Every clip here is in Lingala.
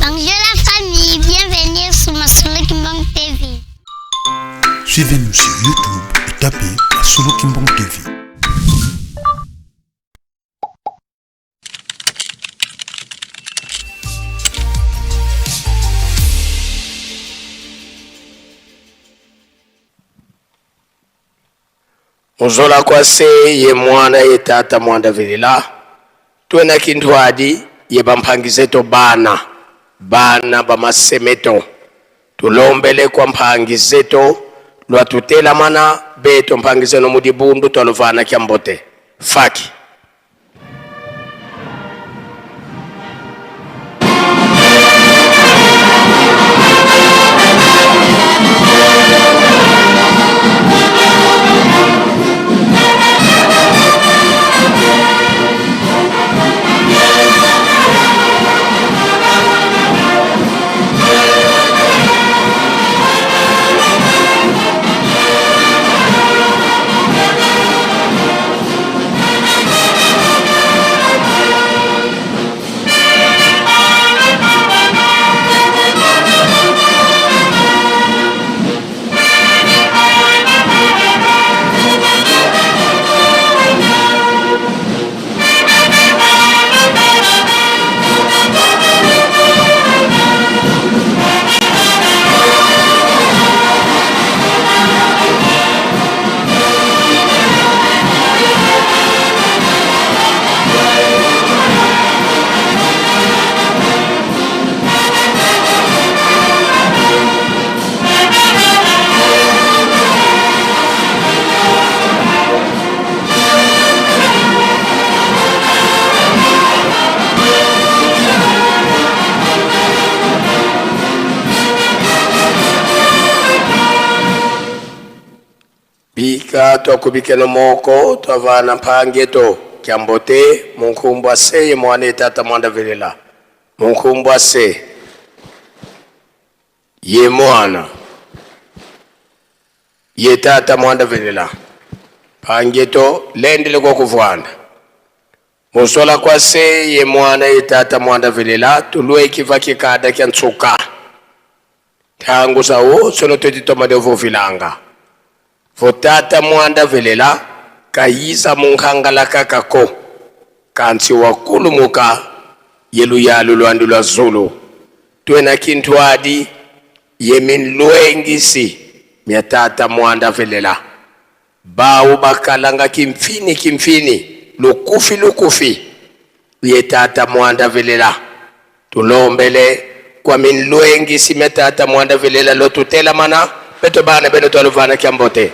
Bonjour la famille, bienvenue sur Masolo Kimbang TV. Suivez-nous sur YouTube et tapez Masolo Kimbang TV. Muzola kwa se ye mwana ye tata mwanda vilila twena kintu adi ye bampangizeto bana bana bamasemeto tulombele kwa mpangizeto lwatutelamana beto mpangizeno mudibundu twaluvana kyambote faki. Bika twakubikeno moko twavana mpangeto kyambote munkumbwa se ye mwana etata mwanda velela munkumbwa se ye mwana ye tata mwanda velela pangeto lendele kwa kuvwanda musola kwa se ye mwana ye tata mwanda velela tulwe kiva kikada kya ntsuka tangu sawo sono twetitomade vovilanga votata mwanda velela kayisa munkhangala kakako kansi wakulumuka yeluyalu lwandu lwa zulu twena kintu adi yeminlwengisi mya tata mwanda velela bawu bakalanga kimfini kimfini lukufi lukufi ye tata mwanda velela tulombele kwa minlwengisi mya tata mwanda velela lotutela mana beto bana beno twaluvana kyambote.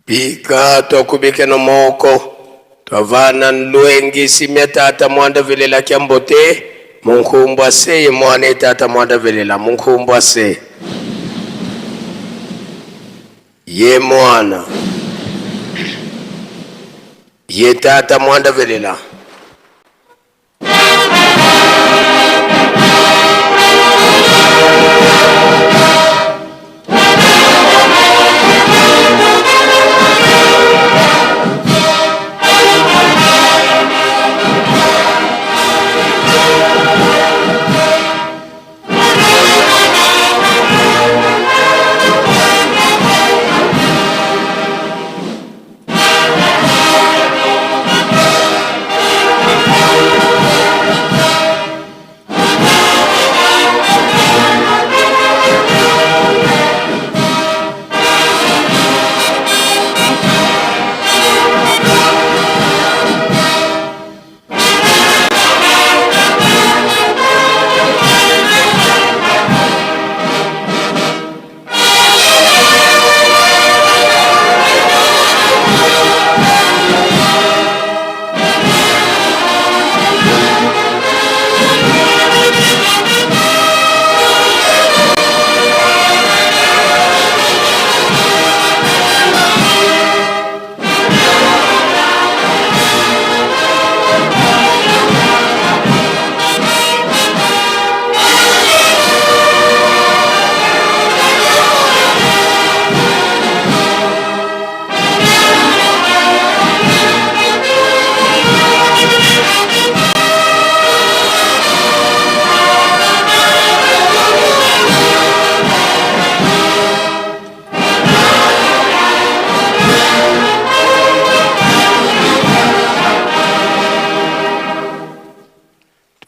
Bika twakubike no moko twavana nlwengi simya tata mwanda velela kyambote munkumbwa se mwana tata mwanda velela munkumbwa se ye mwana ye tata mwanda velela.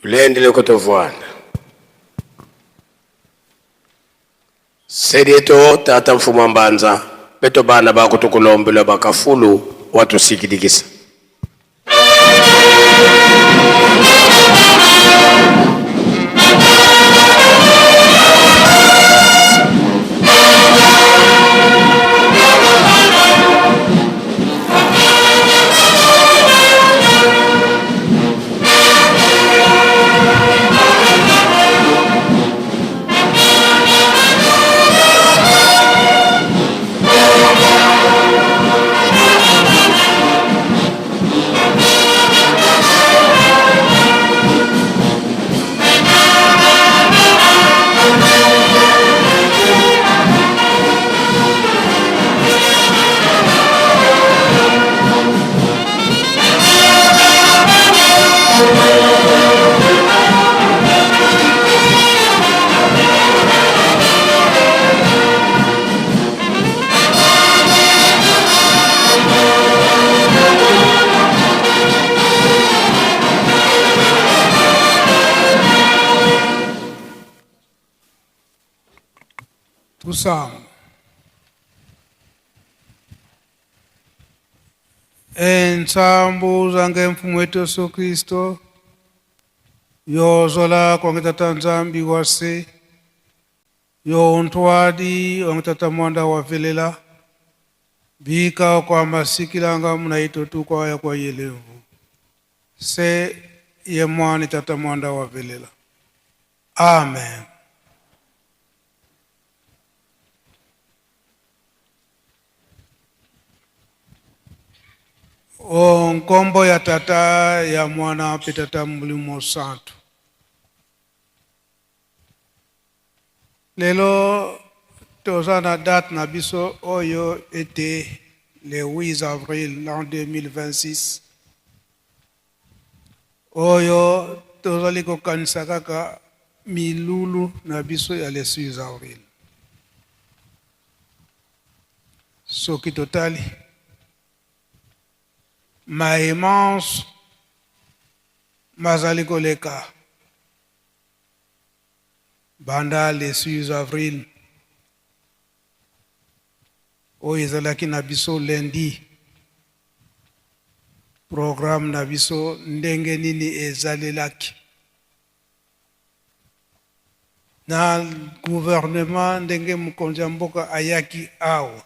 Tulendele kutovwana sedieto tata mfumu wa mbanza beto bana bakutukulombelwa bakafulu watusikilikisa. Tusamba. Entsambu zange mfumu wetu Yesu Kristo yozola kwange tata Nzambi wase yo ntwadi wange tata mwanda wa velela bika kwa masikilanga mnaito tu kwa ya kwa yelevu se ye mwana tata mwanda wa velela. Amen. O nkombo ya tata ya mwana pe tata Molimo Santu. Lelo toza na date na biso oyo ete le 8 avril l'an 2026. Oyo tozali kokanisa kaka milulu na biso ya le 6 avril. Soki totali maimence mazali koleka banda le 6 avril oyo ezalaki na biso lundi, programme na biso ndenge nini ezalelaki na gouvernement, ndenge mokonzi ya mboka ayaki awa.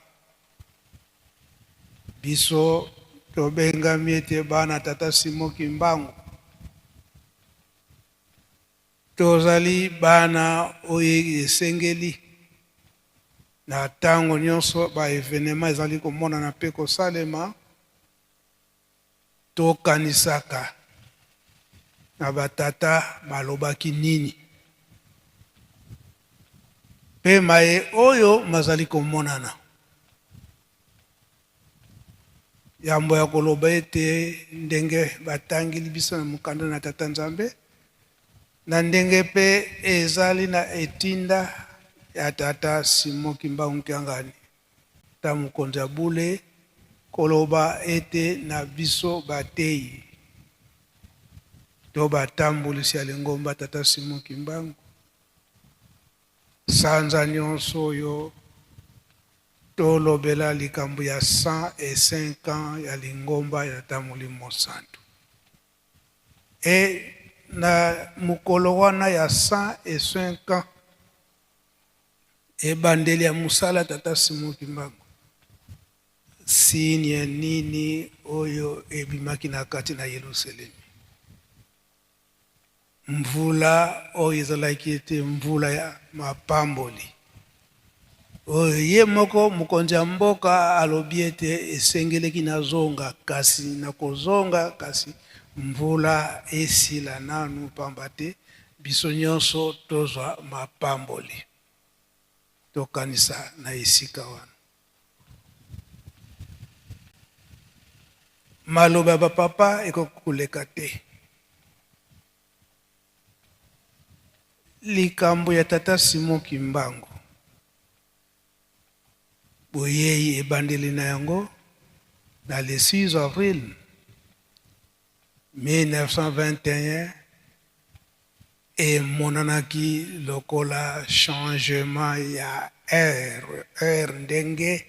Biso tobengami ete bana Tata Simon Kimbangu. Tozali bana oyo esengeli na ntango nyonso ba evenement ezali komonana mpe kosalema, tokanisaka na batata balobaki nini mpe maye oyo mazali komonana. Yambo ya koloba ete ndenge batangeli biso na mokanda na Tata Nzambe, na ndenge mpe ezali na etinda ya Tata Simon Kimbangu Kiangani, ta mokonzi ya bule, koloba ete na biso bateyi to batambolisi ya lingomba Tata Simon Kimbangu, sanza nyonso oyo tolobela likambo ya 105 ans ya lingomba ya Tata Molimo Santu. E na mokolo wana ya 105 ans ebandeli ya mosala Tata Simon Kimbangu, signe nini oyo ebimaki na kati na Yelusalemi? Mvula oyo ezalaki ete mvula ya mapamboli, oyo ye moko mokonzi ya mboka alobi ete esengeleki nazonga, kasi nakozonga kasi mvula esila nanu, pamba te biso nyonso tozwa mapamboli. Tokanisa na esika wana maloba ya bapapa ekoki koleka te. Likambo ya Tata Simon Kimbangu, boyei ebandeli na yango na le 6 avril 1921 emonanaki lokola changement ya heure, heure ndenge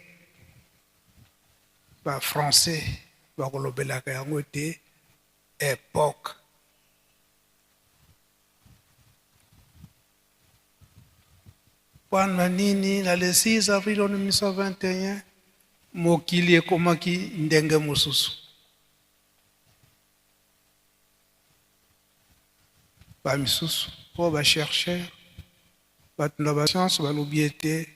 ba français bakolobelaka yango ete epoque. Mpona nini na le 6 avril 1921 mokili ekomaki ndenge mosusu? Bamisusu mpo ba chercheur, bato na ba science balobi ete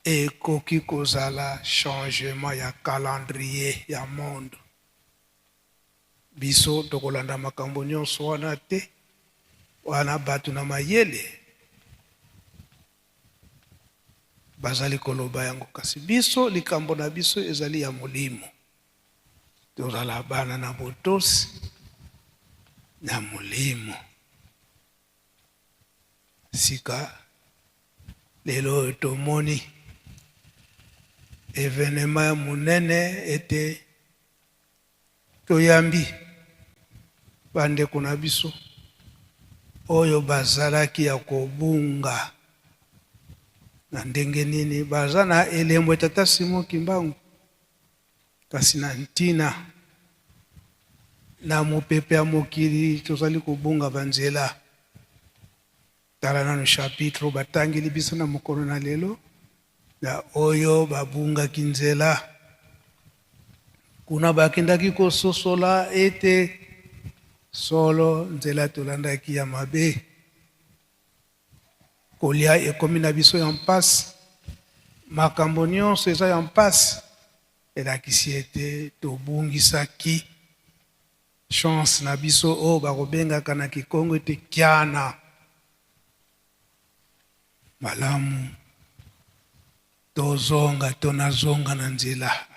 ekoki kozala changement ya calendrier ya monde. Biso tokolanda makambo nyonso wana te, wana bato na mayele bazali koloba yango, kasi biso likambo na biso ezali ya molimo. Tozala bana na botosi na molimo. Sika lelo oyo tomoni evenema ya monene ete toyambi bandeko na biso oyo bazalaki ya kobunga. Na ndenge nini baza na elembo ya Tata Simon Kimbangu, kasi na ntina na mopepe ya mokili tozali kobunga banzela. Tala nanu chapitre batangeli biso na mokolo na lelo, na oyo babungaki nzela. Kuna bakendaki kososola ete solo nzela tolandaki ya mabe, kolia ekomi na biso ya mpasi, makambo nyonso eza ya mpasi, elakisi ete tobungisaki chance na biso oyo bakobengaka na Kikongo ete kiana. Malamu tozonga to nazonga na nzela,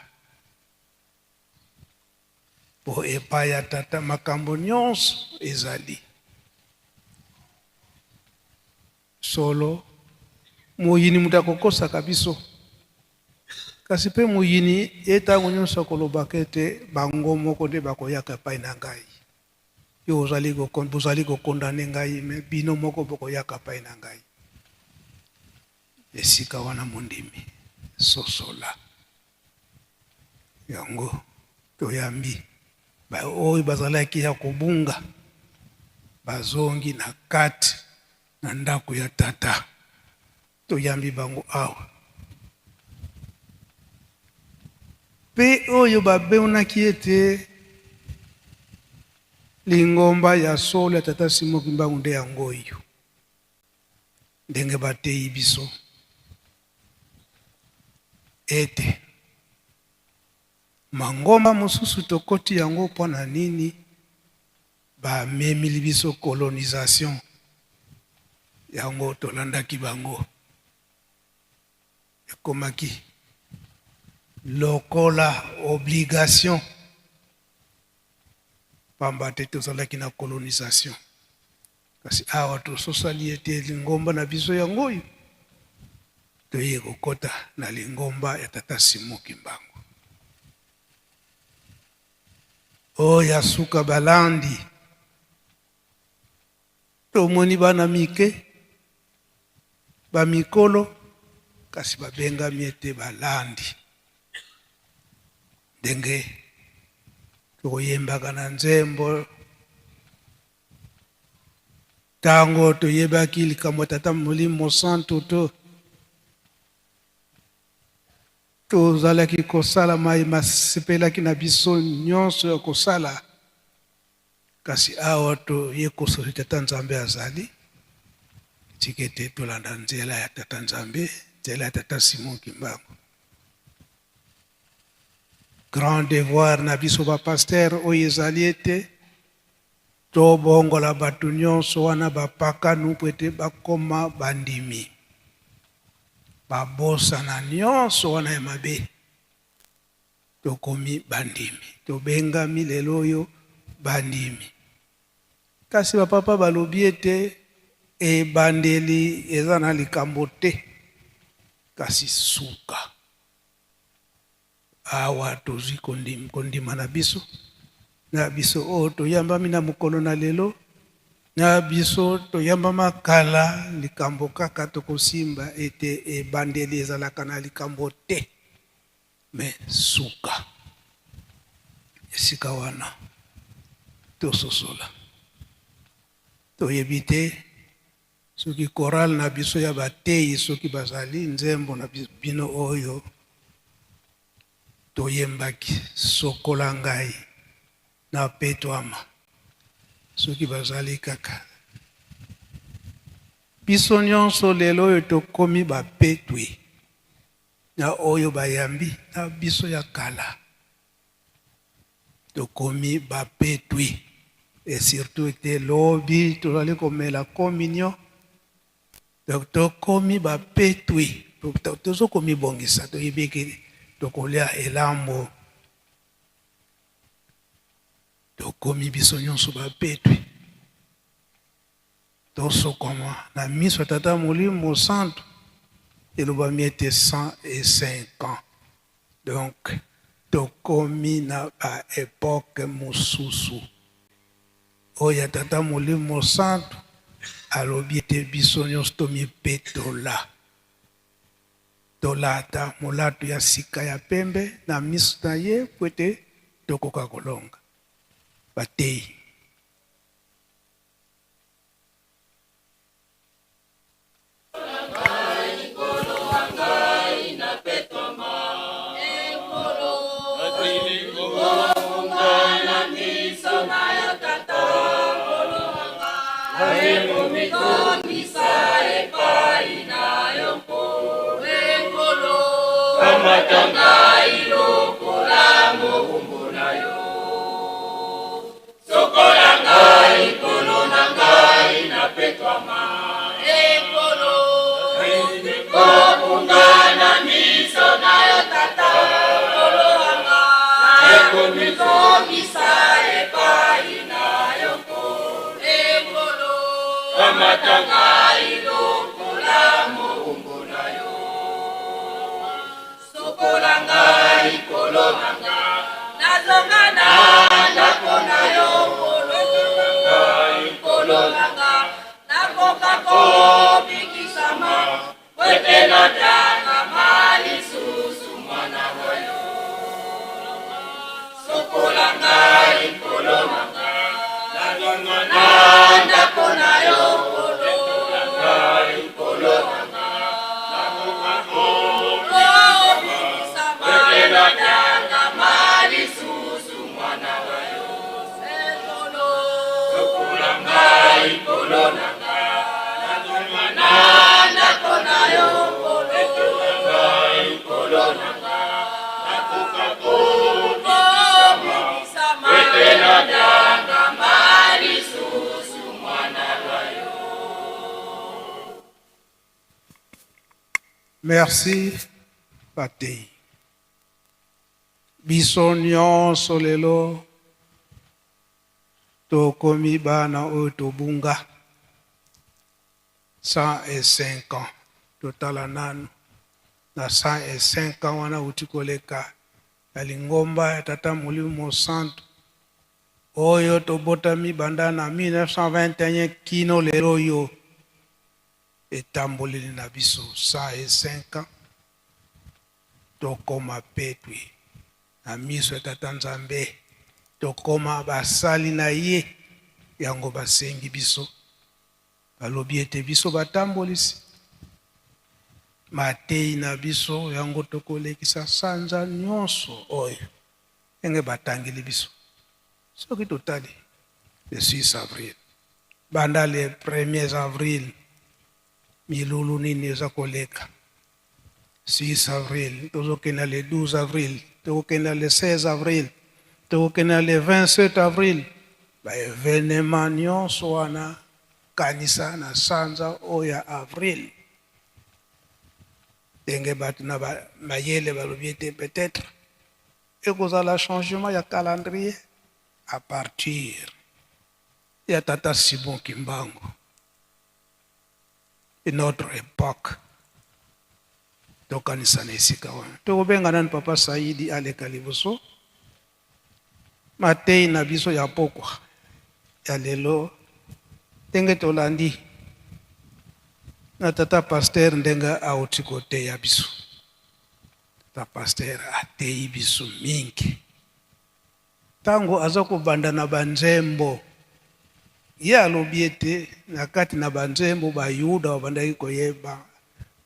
po epai ya Tata makambo nyonso ezali solo. Moyini moto akokosaka biso, kasi mpe moyini ye ntango nyonso akolobaka ete bango moko nde bakoyaka epai na ngai. Yo ozali bozali kokondane ngai, me bino moko bokoyaka epai na ngai. Esika wana mondimi sosola yango. Toyambi baoyo bazalaki ya kobunga, bazongi na kati na ndako ya Tata. Toyambi bango awa. Mpe oyo babeunaki ete lingomba ya solo ya Tata Simon Kimbangu nde yango oyo, ndenge bateyi biso ete mangomba mosusu tokoti yango mpo na nini? Bamemili biso colonisation, yango tolandaki bango, ekomaki lokola obligation, pamba te tozalaki na colonisation. Kasi awa tososali ete lingomba na biso yango oyo, toye kokota na lingomba ya Tata Simon Kimbangu. Oyo ya suka balandi, tomoni bana mike, bamikolo, kasi babengami ete balandi. Ndenge tokoyembaka na nzembo ntango toyebaki likambo ya Tata Molimo Santu, to tozalaki kosala mai masepelaki na biso nyonso ya kosala. Kasi awa toye kososi Tata Nzambe azali, tika ete tolanda nzela ya Tata Nzambe, nzela ya Tata Simon Kimbangu. Grand devoir na biso bapasteur oyo ezali ete tobongola bato nyonso wana bapakanu po ete bakoma bandimi, babosana nyonso wana ya mabe. Tokomi bandimi, tobengami lelo oyo bandimi. Kasi bapapa balobi ete ebandeli eza na likambo te, kasi suka. Awa tozwi kondima na biso, na biso oyo toyambami na mokolo na lelo, na biso toyambama kala, likambo kaka tokosimba ete ebandeli ezalaka na likambo te, me suka. Esika wana tososola, toyebi te soki chorale na biso ya bateyi, soki bazali nzembo na bino oyo toyembaki, sokola ngai na petwama, soki bazali kaka. Biso nyonso lelo oyo tokomi bapetwi na oyo bayambi na biso ya kala, tokomi bapetwi. Et surtout ete lobi tozali komela communion, donc tokomi bapetwi, tozokomibongisa, toyebi tokolia elambo, tokomi biso nyonso bapetwi, tosokoma na miso ya Tata Molimo Santu. Elobami ete 105 ans, donc tokomi na baépoque mosusu oyo ya Tata Molimo Santu. Alobi ete biso nyonso tomipetola, tolata molato ya sika ya pembe na miso na ye, po ete tokoka kolonga batei. Kamata ngai lokola mowumbu na yo, sokola ngai. Merci batei biso nyonso lelo tokomi bana oyo tobunga 105 ans totala nanu na 105 ans wana uti koleka ya lingomba ya tata molimo mosantu oyo tobotami banda na 1921 kino lelo oyo etamboleli na biso 105 ans tokoma petwi na miso ya tata Nzambe, tokoma basali na ye. Yango basengi biso, balobi ete biso batambolisi matei na biso yango tokolekisa sanza nyonso oyo ndenge batangeli biso. Soki totali le 6 avril, banda le 1er avril milulu nini eza koleka 6 avril, tozokenda le 12 avril, tokokenda le 16 avril, tokokenda le 27 avril, baevenema nyonso wana kanisa na sanza oyo ya avril. Ndenge bato na mayele balobi ete peut-être ekozala changement ya calendrier à partir ya tata Simon Kimbangu notre époque. Tokanisa na esika wana tokobenga nani papa Saidi aleka liboso matei na biso ya pokwa ya lelo, ndenge tolandi na tata pasteur ndenge auti koteya biso. Tata pasteur ateyi biso mingi ntango aza kobanda na banzembo. Ye alobi ete na kati na banzembo bayuda babandaki koyeba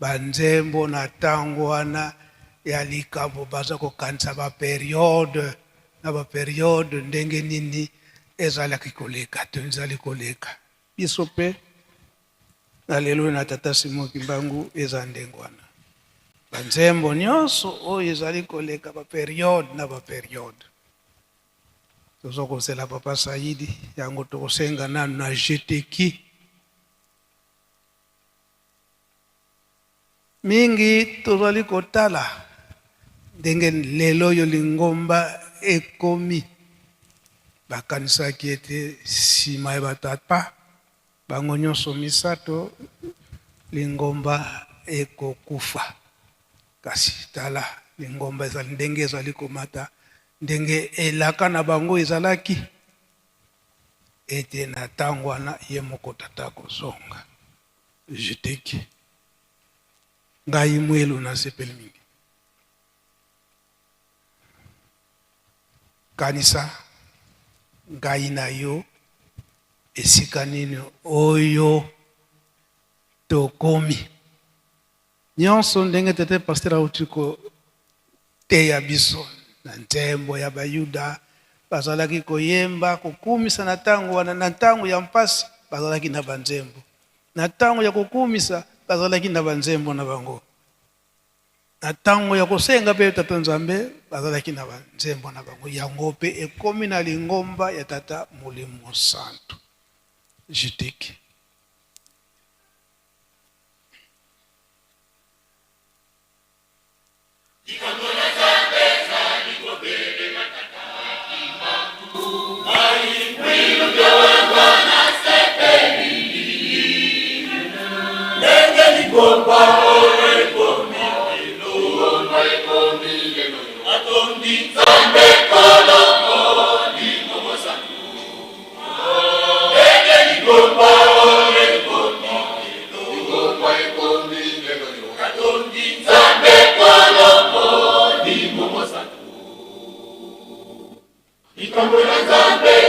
banzembo na ntango wana ya likambo, baza kokanisa baperiode na baperiode ndenge nini ezalaki koleka to ezali koleka. Biso mpe na lelo na tata Simon Kimbangu eza ndenge wana, banzembo nyonso oyo ezali koleka baperiode na baperiode. Toza kozela papa Saidi, yango tokosenga nanu na GTQ mingi. Tozali kotala ndenge lelo oyo lingomba ekomi, bakanisaki ete nsima ya batata bango nyonso misato lingomba ekokufa, kasi tala lingomba ezali ndenge ezali komata, ndenge elaka na bango ezalaki ete na ntango wana ye moko tata kozonga. Jeteki ngai mwelu nasepeli mingi. Kanisa ngai na yo esika nini oyo tokomi nyonso, ndenge tete pasteur auti koteya biso na nzembo ya bayuda bazalaki koyemba kokumisa na ntango wana. Na ntango ya mpasi bazalaki na banzembo, na ntango ya kokumisa bazalaki na banzembo na bango, na ntango ya kosenga mpe tata Nzambe bazalaki na banzembo na bango. Yango mpe ekomi na lingomba ya tata Molimo Santu. Jitiki. Likambo na Nzambe.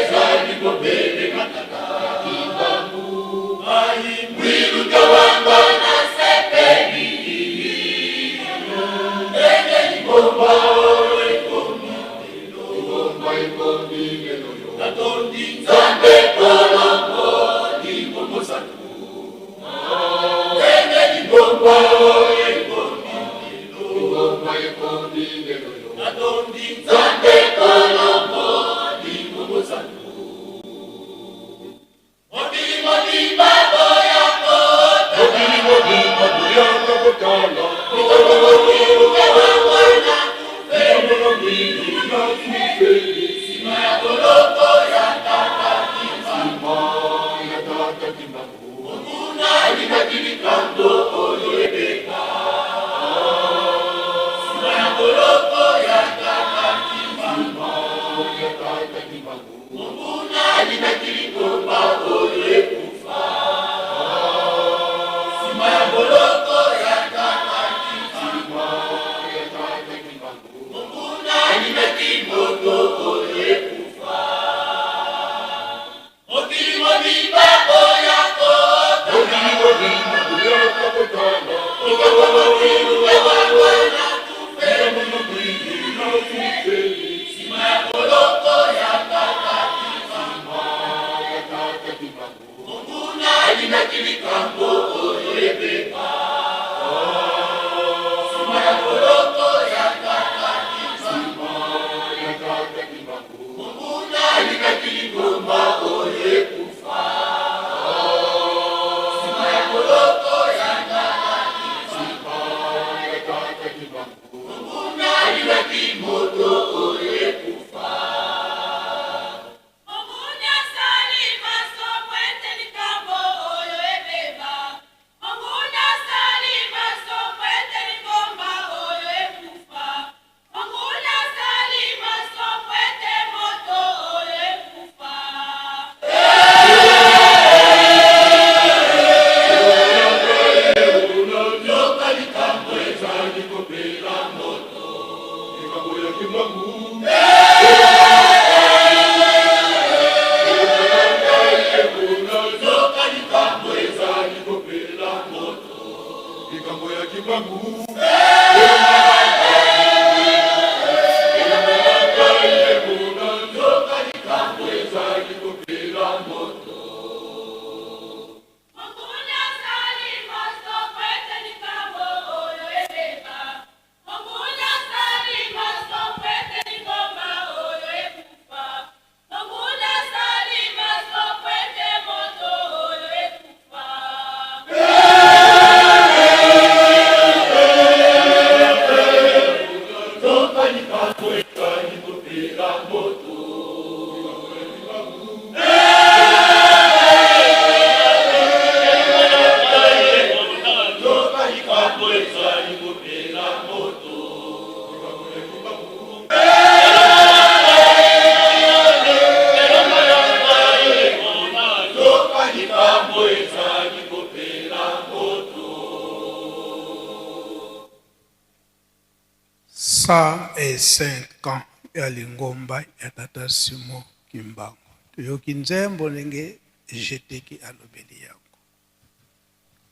105 ans ya lingomba ya Tata Simon Kimbangu. Toyoki nzembo ndenge Jeteki alobeli yango.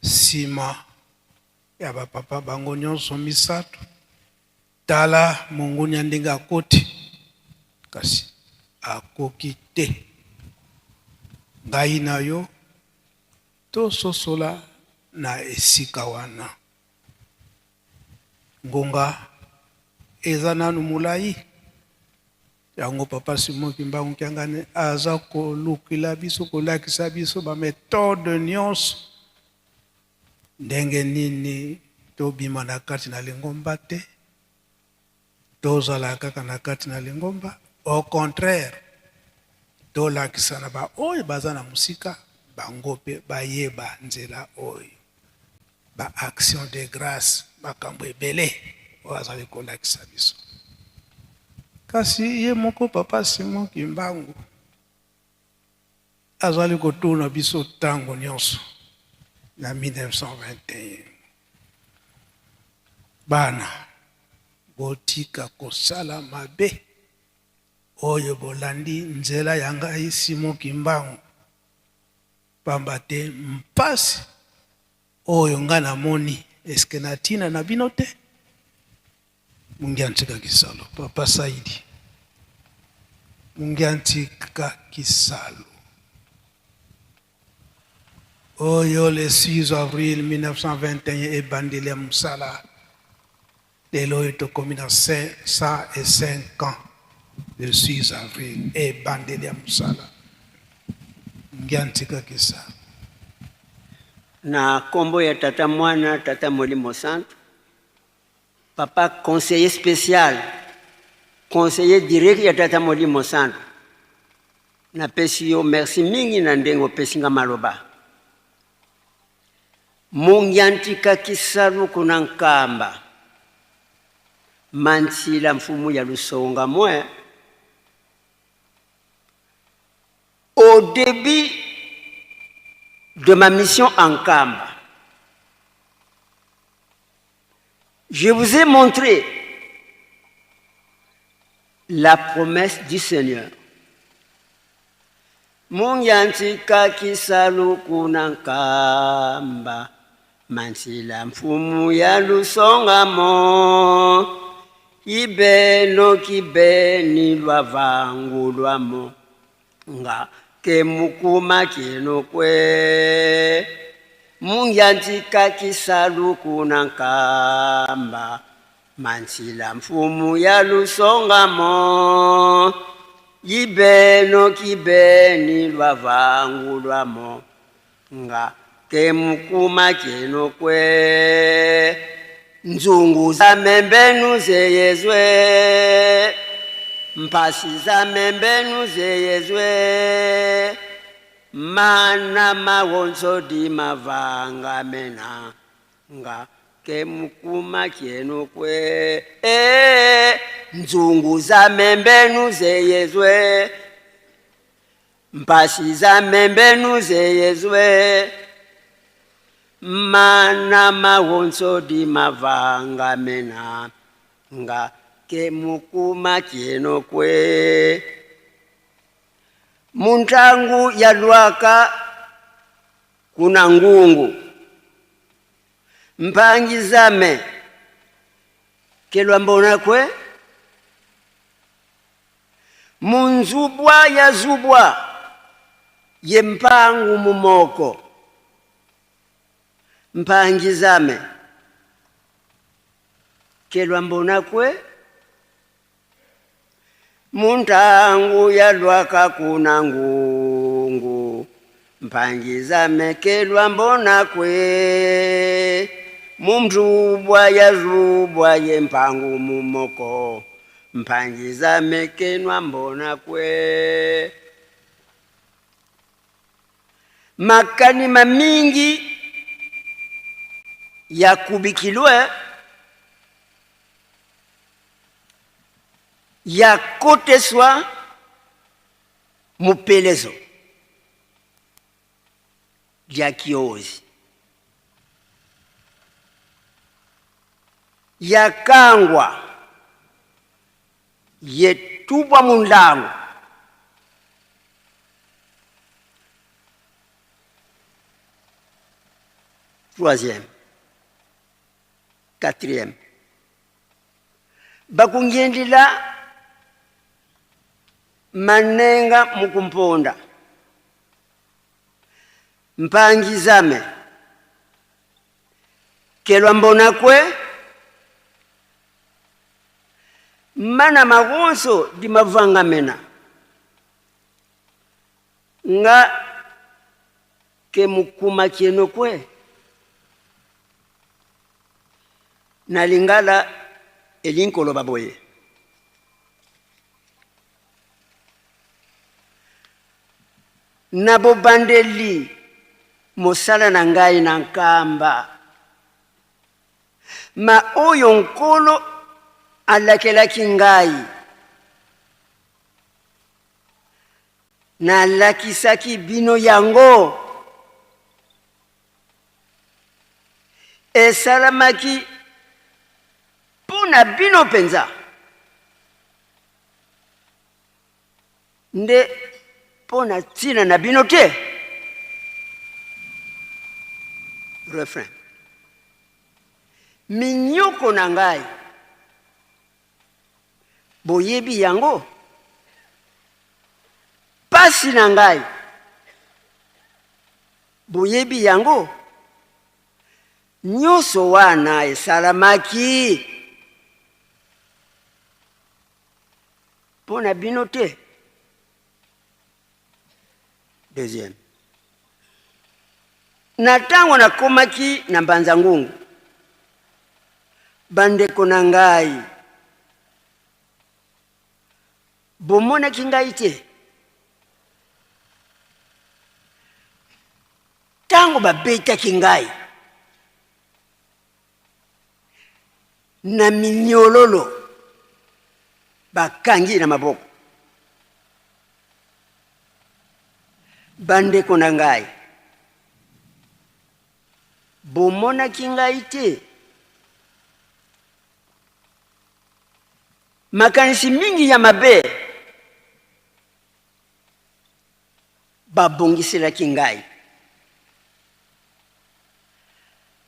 Sima ya ba papa bango nyonso misato, tala mongunia ndenge akoti, kasi akoki te. Ngai na yo tososola na esika wana. Ngonga eza nanu molayi, yango Papa Simon Kimbangu Kiangani aza kolukila biso, kolakisa biso ba methode nyonso ndenge nini tobima na kati na lingomba te, tozala kaka na kati na lingomba. Au contraire, tolakisa na ba oyo baza na mosika, bango pe bayeba nzela oyo. Ba action de grace, makambo ebele oyo azali kolakisa biso. Kasi ye moko Papa Simon Kimbangu azali kotuna biso tango nyonso na 1921, bana botika kosala mabe oyo bolandi nzela ya ngai Simon Kimbangu, pamba te mpasi oyo ngai namoni eske na tina na bino te. Mungiantika Kisalu, Papa Saidi Mungiantika Kisalu, oyo le 6 avril 1921 ebandeli ya mosala, lelo oyo tokomi na 105 ans. Le 6 avril ebandeli ya mosala, Mungiantika Kisalu. Na kombo ya Tata Mwana, Tata Molimo Santu, Papa conseiller spécial, conseiller direct ya Tata Molimo Santu, napesi yo merci mingi na ndenge opesi nga maloba. Mungiantika Kisalu kuna Nkamba, Mansila mfumu ya Lusonga mwe. Au début de ma mission en Nkamba, je vous ai montré la promesse du Seigneur. Mungiantika Kisalu kuna Nkamba, Mansila mfumu ya Lusonga mo, Ibeno kibeni lwa vangu lwa mo, nga ke mukuma kino kwe. Mungiantika Kisalu kuna Nkamba, Mansila mfumu ya Lusonga mo, Ibeno kibeni lwa vangu lwa mo, nga ke mukuma kino kwe. Nzungu za membenu zeyezwe, mpasi za membenu zeyezwe, mana mawonso di mavanga mena, nga ke mukuma kino kwe. Nzungu za membenu zeyezwe, mpasi za membenu zeyezwe, mana mawonso di mavanga mena, nga ke mukuma kino kwe. Muntangu ya lwaka kuna ngungu, mpangi zame kelwa mbona kwe. Munzubwa ya zubwa ye mpangu mumoko, mpangi zame kelwa mbona kwe. Muntangu ya lwaka kuna ngungu, mpangi zame kelwa mbona kwe. Mumzubwa ya zubwa ye mpangu mumoko, mpangi zame kenwa mbona kwe. Makani mamingi ya kubikilwe ya koteswa mupelezo ya kiozi ya kangwa Ye tubwa mundango. Troisième. Quatrième. Bakungendila manenga mukumponda. Mpangizame. Kelwa mbona kwe mana magonso dimavangamena nga ke mukuma kieno kwe na lingala elinkoloba boye. Na bobandeli mosala na ngai na Nkamba, ma oyo Nkolo alakelaki ngai, nalakisaki bino yango. Esalamaki mpo na bino mpenza. Nde mpo na ntina na bino te. Refrain. Minyoko na ngai, boyebi yango, pasi na ngai, boyebi yango. Nyonso wana esalamaki mpo na bino te. Deuxième. Na ntango nakomaki na Mbanza Ngungu, bandeko na ngai, bomonaki ngai te. Ntango babetaki ngai na minyololo bakangi na maboko, bandeko na ngai, bomonaki ngai te. Makanisi mingi ya mabe babongiselaki ngai.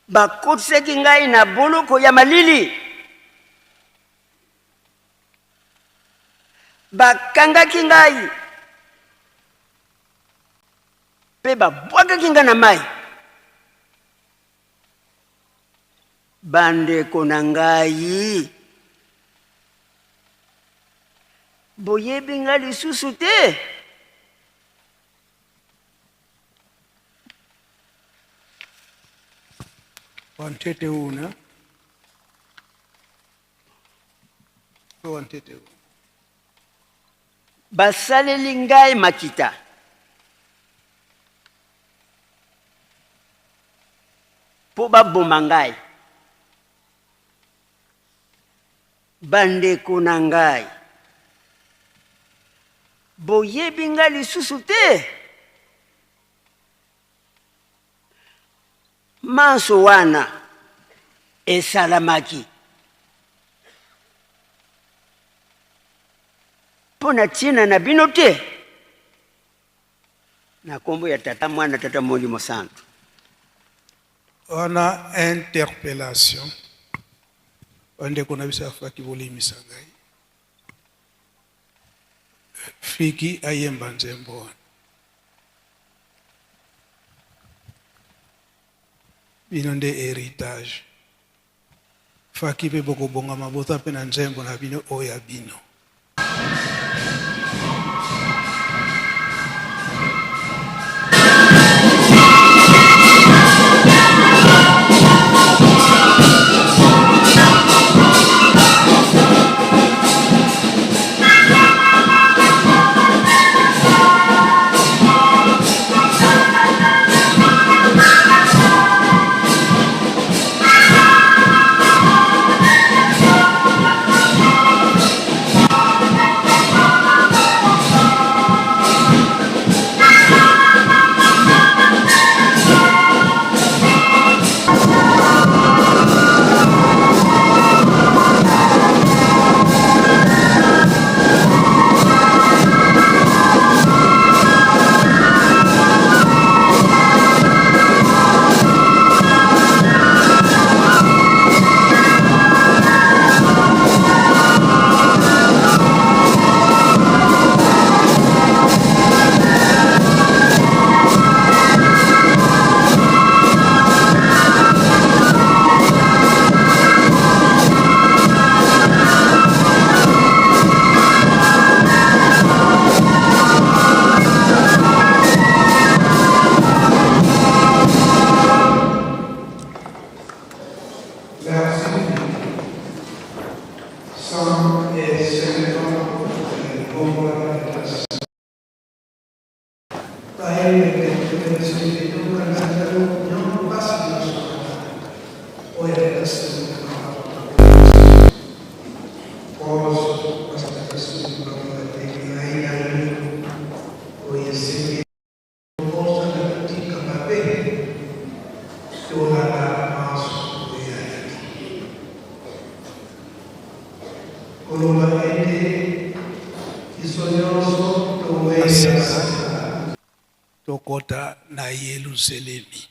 Bakotisaki ngai na boloko ya malili. Bakangaki ngai mpe babwakaki ngai na mai. Bandeko na ngai, boyebi ngai lisusu te? Wantete una wantete una. Basaleli ngai makita. Mpo baboma ngai. Bandeko na ngai, boyebi ngai lisusu te? Manso wana esalamaki mpo na ntina na bino te. Na nkombo ya Tata, Mwana, Tata Molimo Santu. Wana interpellation bandeko na biso ya faki bolimbisa ngai fiki ayemba nzembo wana bino nde heritage faki mpe bokobongama boza mpe na nzembo na bino oyo ya bino. Bayeba ete toyeba biso ete tokanisa yango mpasi nyonso wana oyo apesi Tokota na Yelusalemi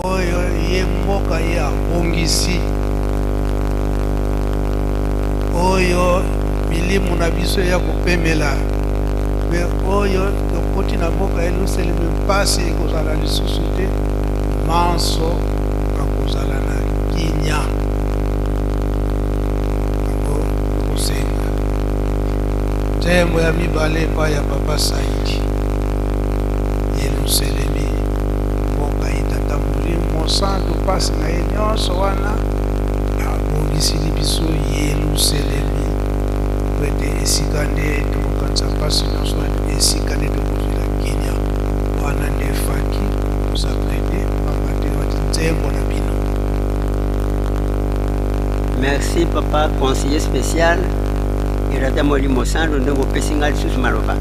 oyo ye mboka ye abongisi, oyo milimu na biso ya kopemela, mpe oyo tokoti na mboka Yelusalemi, mpasi ekozala lisusu te, manso bakozala na kimia. Yango tokosenga nzembo ya mibale epai ya Papa Saidi, Yelusalemi mboka ye Tata Molimo Mosantu, mpasi na ye nyonso wana abongisili biso Yelusalemi, po ete esika nde tokokanisa mpasi nyonso wana, esika nde tokozwela kimia. Wana nde faki kosaprete, pamba te wati nzembo na bino. Merci papa conseiller spécial Erata Molimo Santu ndenge opesi ngai lisusu maloba.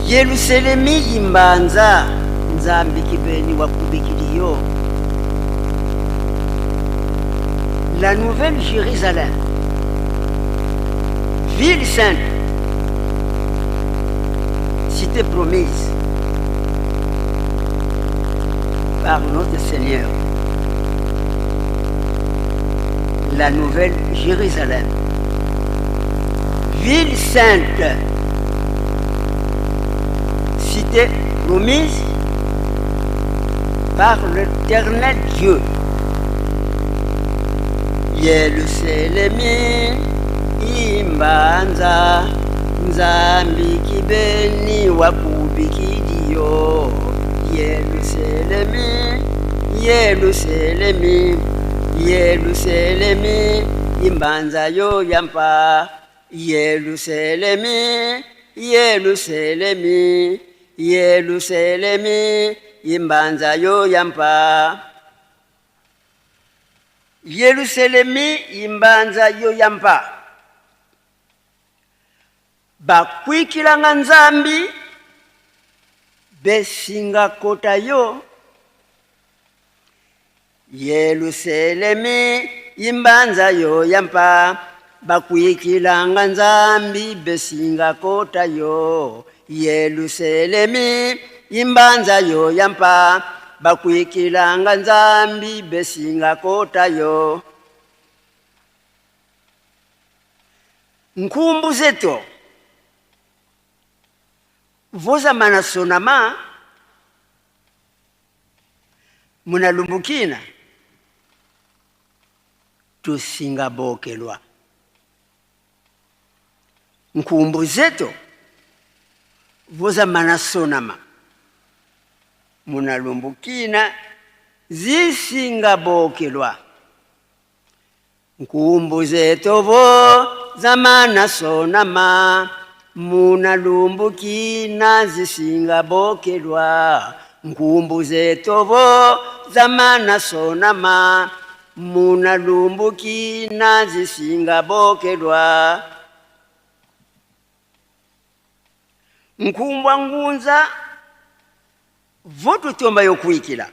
Yelusalemi yimbanza Nzambi kibeni wa kubikiliyo. La nouvelle Jérusalem, ville sainte, cité promise par notre Seigneur. La nouvelle Jérusalem, ville sainte, cité promise par l'Éternel Dieu. Yelusalemi imbanza Nzambi kibeni wakubikidiyo Yelusalemi Yelusalemi Yelusalemi imbanza yo yampa Yelusalemi Yelusalemi Yelusalemi imbanza yo yampa Yelusalemi imbanza yo yampa Bakwikilanga Nzambi besinga kota yo Yelusalemi imbanza yo yampa Bakwikilanga Nzambi besinga kota yo Yelusalemi imbanza yo yampa Bakwikilanga Nzambi besinga kota yo Nkumbu zeto vozamana sonama munalumbukina tusinga bokelwa nkumbu zeto vozamana sonama munalumbukina zisinga bokelwa Nkumbu zetovo zamana sonama munalumbukina zisinga bokelwa nkumbu zetovo zamana sonama munalumbukina zisinga bokelwa nkumbwa ngunza votutomba yokuikila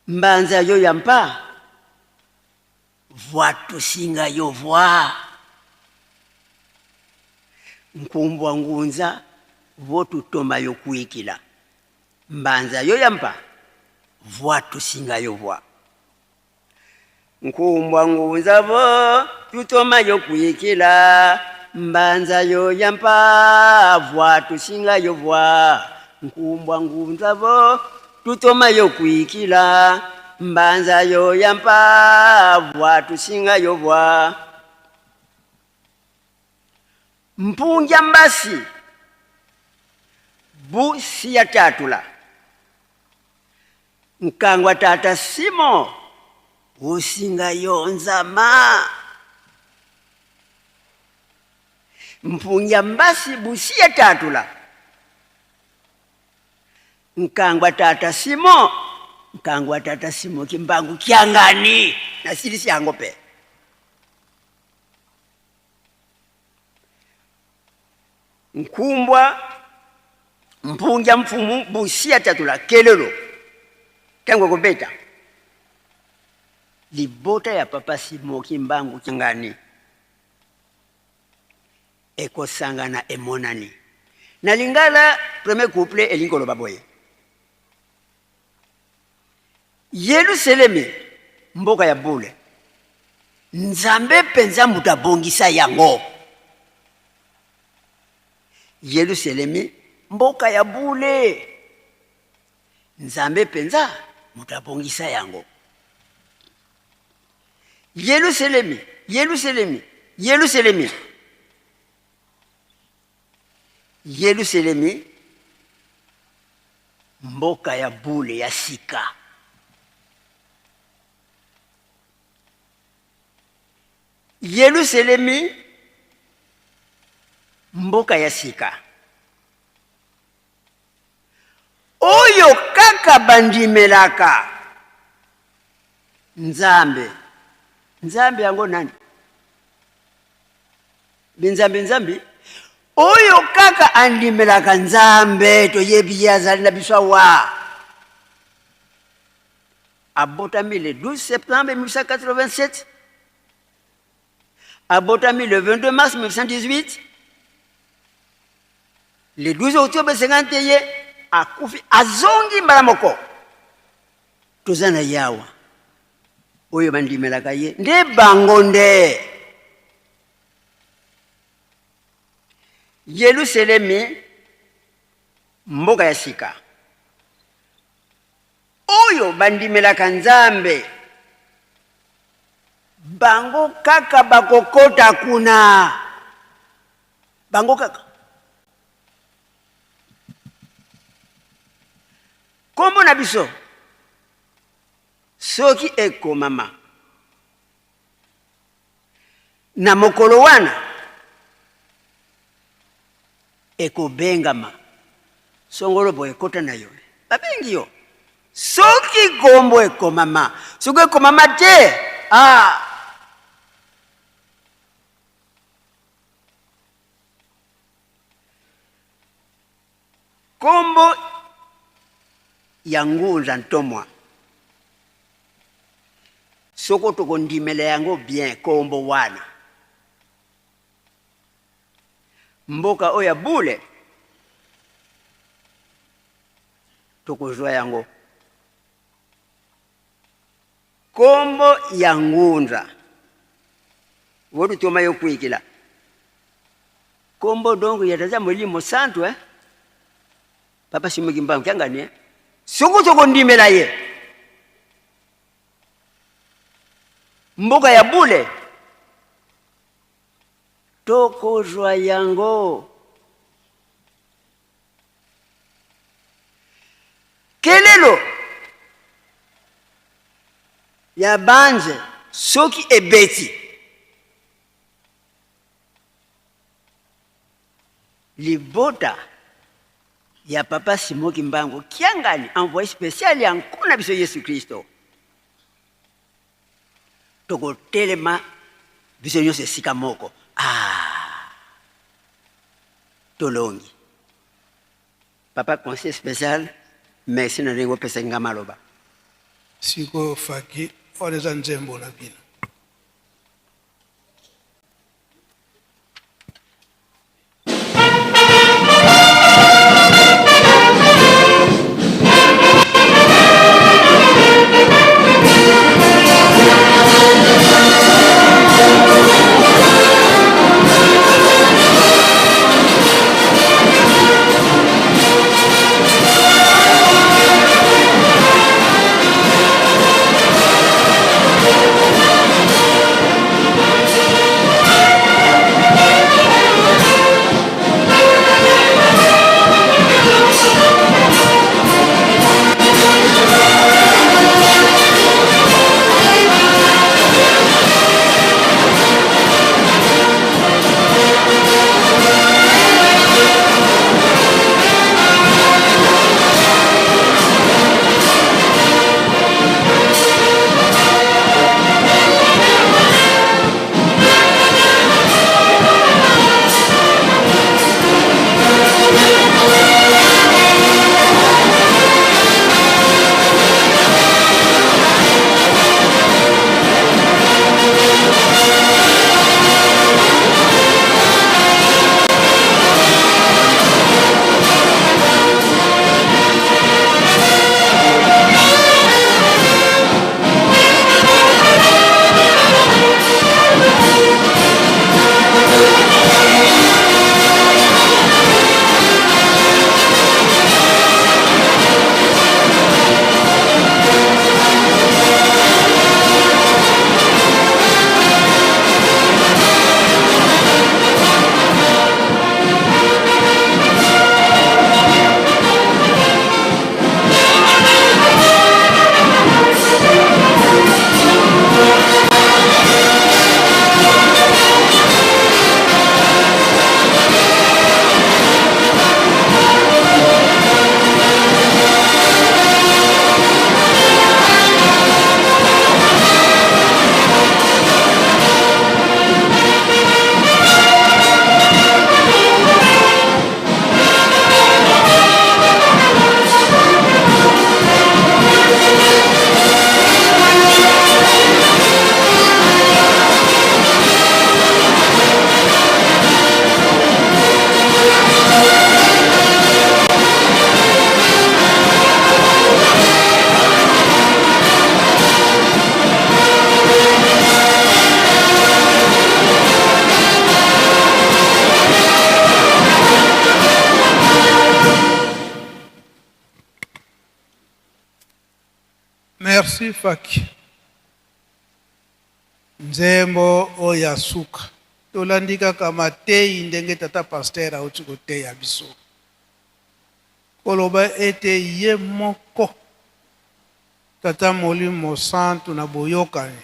Mbanza yo ya mpa vwa tusinga yo vwa nkumbwa ngunza vo tutoma yo kuikila mbanza yo ya mpa vwa tusinga yo vwa nkumbwa ngunza vo tutoma yo kuikila mbanza yo ya mpa vwa tusinga yo vwa nkumbwa ngunza vo Tutoma yo kuikila mbanza yo ya mpa vwa tusinga yo vwa mpunja mbasi bu siya tatula nkangwa tata simo usinga yo nzama. Mpungia mbasi busia tatula. Nkangwa tata Simon, nkangwa tata Simon Kimbangu kiangani nasilisi yango mpe. Nkumbwa mpungia mfumu busia tatula kelelo ntango ekobeta libota ya papa Simon Kimbangu kiangani ekosangana emonani. Na lingala premier couple elingi koloba boye: Yelusalemi mboka ya bule, Nzambe mpenza moto abongisa yango. Yelusalemi mboka ya bule, Nzambe mpenza moto abongisa yango. Yelusalemi, Yelusalemi, Yelusalemi, Yelusalemi mboka ya bule ya sika. Yelusalemi mboka ya sika oyo kaka bandimelaka Nzambe. Nzambe yango nani? Binzambi nzambi oyo kaka andimelaka Nzambe, toyebi ye azali na biso awa. Abotami le 12 septembre 1887, abotami le 22 mars 1918, le 12 octobre 51 akufi, azongi mbala moko. Toza na ye awa, oyo bandimelaka ye nde bango nde Yelusalemi mboka ya sika oyo bandimelaka Nzambe, bango kaka bakokota kuna, bango kaka. Kombo na biso soki ekomama na mokolo wana, ekobengama songolo boye, ekota na yo, babengi yo soki kombo ekomama. Soki ekomama te, ah, kombo ya ngunza ntomwa, soko tokondimela yango bien kombo wana, mboka oyo ya bule tokozwa yango. Kombo ya ngunza wotutoma yo kwikila kombo donc ya tata Molimo Santu, eh? Papa Simon Kimbangu kiangani, eh? Soko tokondimela ye, mboka ya bule tokozwa yango. Kelelo ya banje soki ebeti, libota ya papa Simon Kimbangu kiangani, envoyé spécial ya nkuna biso Yesu Kristo, tokotelema biso nyonso esika moko. Ah, tolongi. Papa conseiller spécial, merci na ndenge opesaki nga maloba. Sikoyo faki wana eza nzembo na bino. Merci Faki. Nzembo oyo ya suka tolandi kaka mateyi ndenge tata pasteur auti koteya biso, koloba ete ye moko Tata Molimo Santu na boyokani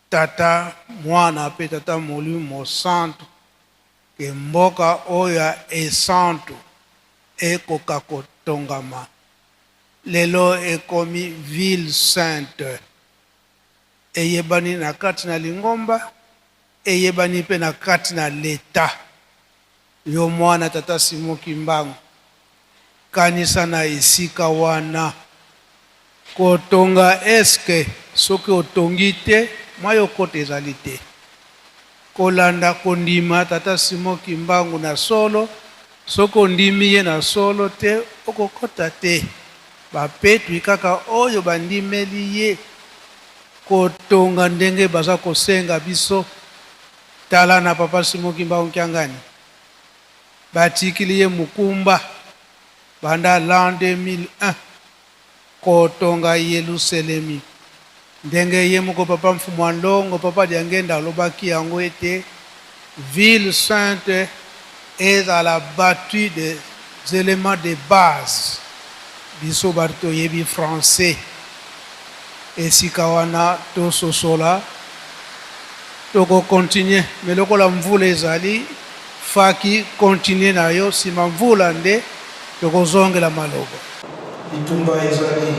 Tata Mwana pe Tata Molimo Santu ke mboka oyo ya esantu ekoka kotongama lelo ekomi ville sainte eyebani na kati na lingomba eyebani pe na kati na l'etat. Yo mwana tata Simon Kimbangu kanisa na esika wana kotonga est ce que soki otongi te mwa yo okota ezali te kolanda kondima tata Simon Kimbangu na solo soki ondimi ye na solo te okokota te ba petwi kaka oyo bandimeli ye kotonga ndenge baza kosenga biso Tala na papa Simon Kimbangu Kiangani batikili ye mokumba banda l'an 2001 kotonga Yeluselemi ndenge ye moko papa Mfumu a Nlongo papa Diangenda alobaki yango ete ville sainte ezala battue des elements de base biso batu toyebi français Esika wana tososola toko continuer mais lokola mvula ezali faki continuer na yo sima mvula nde tokozongela maloba. Bitumba ezali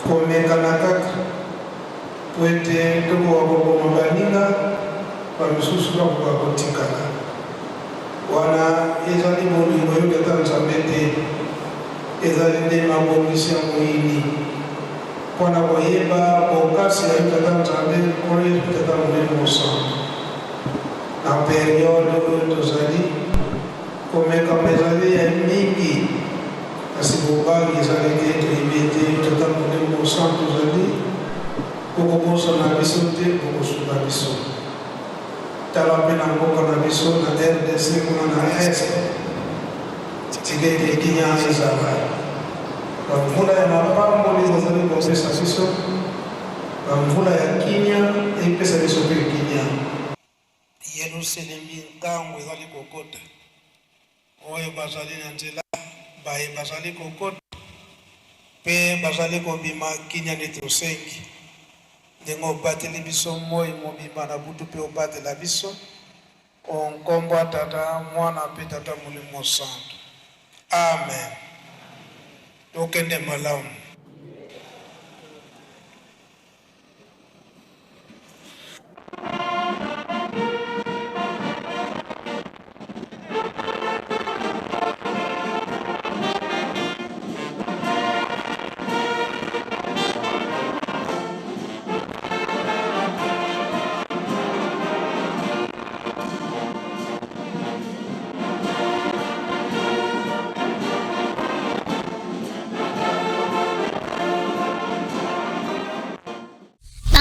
komekana kaka mpo ete tokoka koboma baninga, ba misusu bakoka kotikala. Wana ezali bolingo yo Tata Nzambe te. Ezali nde mabongisi ya moyini mpo na koyeba bokasi ya yo Tata Nzambe, Nkolo Yesu mpe Tata Molimo Mosantu. Na periode oyo tozali, komekama ezali ya mingi, kasi bobangi ezali te. Toyebi ete yo Tata Molimo Mosantu ozali, okobosana biso te, okosunga biso. Tala mpe na mboka na biso na rdc kuna na Est. Tika ete kimia ezala. Bamvula ya mapamboli bozali kopesa biso, bamvula ya kimia epesa biso mpe kimia. Yeluselemi ntango ezali kokota, oyo bazali na nzela, baye bazali kokota mpe bazali kobima, kimia nde tosengi. Ndenge obateli biso moi mobimba na butu mpe obatela biso. O nkombo ya Tata, Mwana, mpe Tata Molimo Mosantu. Amen. Tokende malamu.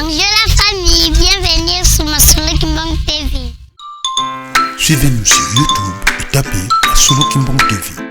Bonjour la famille, bienvenue sur Masolo Kimbang TV. Suivez-nous sur YouTube et tapez Masolo Kimbang TV.